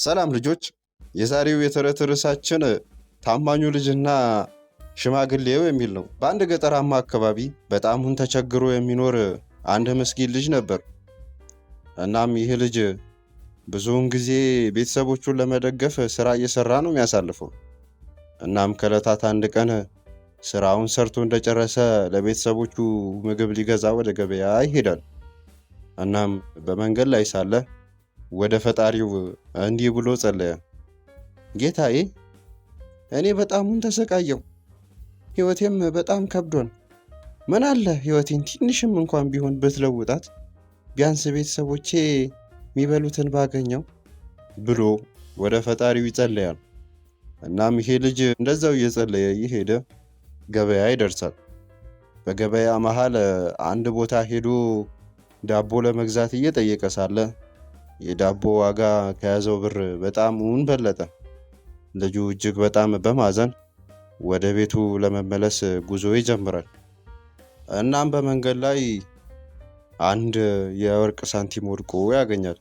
ሰላም ልጆች፣ የዛሬው የተረት ርዕሳችን ታማኙ ልጅና ሽማግሌው የሚል ነው። በአንድ ገጠራማ አካባቢ በጣሙን ተቸግሮ የሚኖር አንድ ምስኪን ልጅ ነበር። እናም ይህ ልጅ ብዙውን ጊዜ ቤተሰቦቹን ለመደገፍ ስራ እየሰራ ነው የሚያሳልፈው። እናም ከዕለታት አንድ ቀን ስራውን ሰርቶ እንደጨረሰ ለቤተሰቦቹ ምግብ ሊገዛ ወደ ገበያ ይሄዳል። እናም በመንገድ ላይ ሳለ ወደ ፈጣሪው እንዲህ ብሎ ጸለየ። ጌታዬ፣ እኔ በጣሙን ተሰቃየው፣ ሕይወቴም በጣም ከብዶን። ምን አለ ሕይወቴን ትንሽም እንኳን ቢሆን ብትለውጣት፣ ቢያንስ ቤተሰቦቼ የሚበሉትን ባገኘው ብሎ ወደ ፈጣሪው ይጸለያል። እናም ይሄ ልጅ እንደዛው እየጸለየ እየሄደ ገበያ ይደርሳል። በገበያ መሃል አንድ ቦታ ሄዶ ዳቦ ለመግዛት እየጠየቀ ሳለ የዳቦ ዋጋ ከያዘው ብር በጣሙን በለጠ። ልጁ እጅግ በጣም በማዘን ወደ ቤቱ ለመመለስ ጉዞ ይጀምራል። እናም በመንገድ ላይ አንድ የወርቅ ሳንቲም ወድቆ ያገኛል።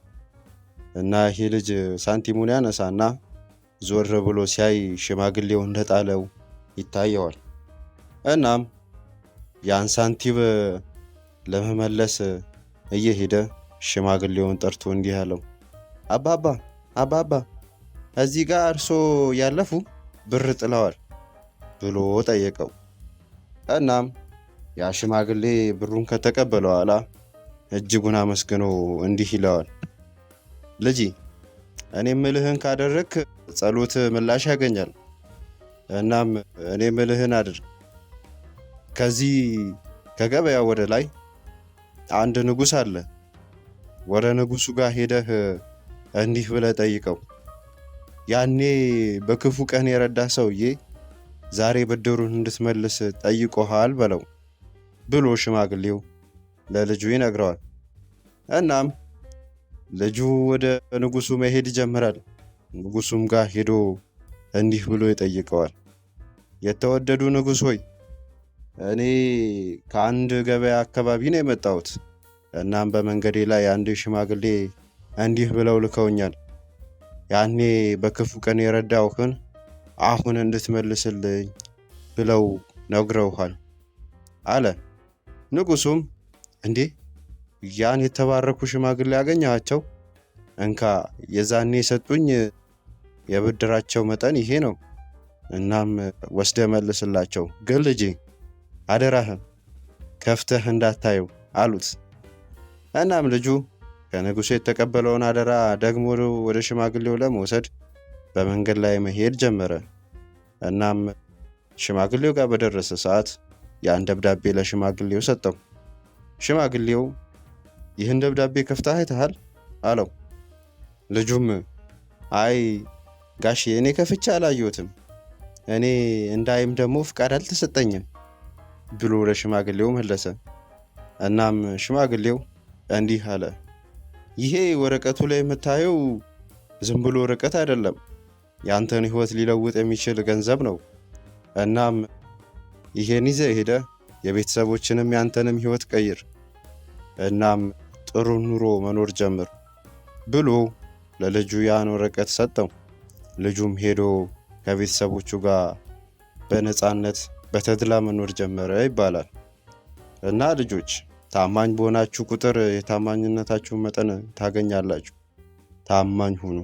እና ይሄ ልጅ ሳንቲሙን ያነሳና ዞር ብሎ ሲያይ ሽማግሌው እንደጣለው ይታየዋል። እናም ያን ሳንቲም ለመመለስ እየሄደ ሽማግሌውን ጠርቶ እንዲህ አለው፣ አባባ አባባ፣ እዚህ ጋር እርሶ ያለፉ ብር ጥለዋል ብሎ ጠየቀው። እናም ያ ሽማግሌ ብሩን ከተቀበለ ኋላ እጅጉን አመስግኖ እንዲህ ይለዋል፣ ልጄ፣ እኔ ምልህን ካደረግክ ጸሎት ምላሽ ያገኛል። እናም እኔ ምልህን አድርግ። ከዚህ ከገበያ ወደ ላይ አንድ ንጉሥ አለ። ወደ ንጉሱ ጋር ሄደህ እንዲህ ብለህ ጠይቀው። ያኔ በክፉ ቀን የረዳ ሰውዬ ዛሬ ብድሩን እንድትመልስ ጠይቆሃል በለው ብሎ ሽማግሌው ለልጁ ይነግረዋል። እናም ልጁ ወደ ንጉሱ መሄድ ይጀምራል። ንጉሱም ጋር ሄዶ እንዲህ ብሎ ይጠይቀዋል። የተወደዱ ንጉሥ ሆይ፣ እኔ ከአንድ ገበያ አካባቢ ነው የመጣሁት። እናም በመንገዴ ላይ አንድ ሽማግሌ እንዲህ ብለው ልከውኛል። ያኔ በክፉ ቀን የረዳሁህን አሁን እንድትመልስልኝ ብለው ነግረውሃል አለ። ንጉሱም እንዴ፣ ያን የተባረኩ ሽማግሌ ያገኘሃቸው? እንካ፣ የዛኔ የሰጡኝ የብድራቸው መጠን ይሄ ነው። እናም ወስደህ መልስላቸው። ግን ልጄ፣ አደራህን ከፍተህ እንዳታየው አሉት። እናም ልጁ ከንጉሱ የተቀበለውን አደራ ደግሞ ወደ ሽማግሌው ለመውሰድ በመንገድ ላይ መሄድ ጀመረ። እናም ሽማግሌው ጋር በደረሰ ሰዓት ያን ደብዳቤ ለሽማግሌው ሰጠው። ሽማግሌው ይህን ደብዳቤ ከፍተህ አይተሃል? አለው። ልጁም አይ ጋሼ፣ እኔ ከፍቼ አላየሁትም፣ እኔ እንዳይም ደግሞ ፍቃድ አልተሰጠኝም ብሎ ለሽማግሌው መለሰ። እናም ሽማግሌው እንዲህ አለ፣ ይሄ ወረቀቱ ላይ የምታየው ዝም ብሎ ወረቀት አይደለም፣ ያንተን ሕይወት ሊለውጥ የሚችል ገንዘብ ነው። እናም ይሄን ይዘህ ሄደህ የቤተሰቦችንም ያንተንም ሕይወት ቀይር፣ እናም ጥሩ ኑሮ መኖር ጀምር ብሎ ለልጁ ያን ወረቀት ሰጠው። ልጁም ሄዶ ከቤተሰቦቹ ጋር በነፃነት በተድላ መኖር ጀመረ ይባላል። እና ልጆች፣ ታማኝ በሆናችሁ ቁጥር የታማኝነታችሁን መጠን ታገኛላችሁ። ታማኝ ሁኑ።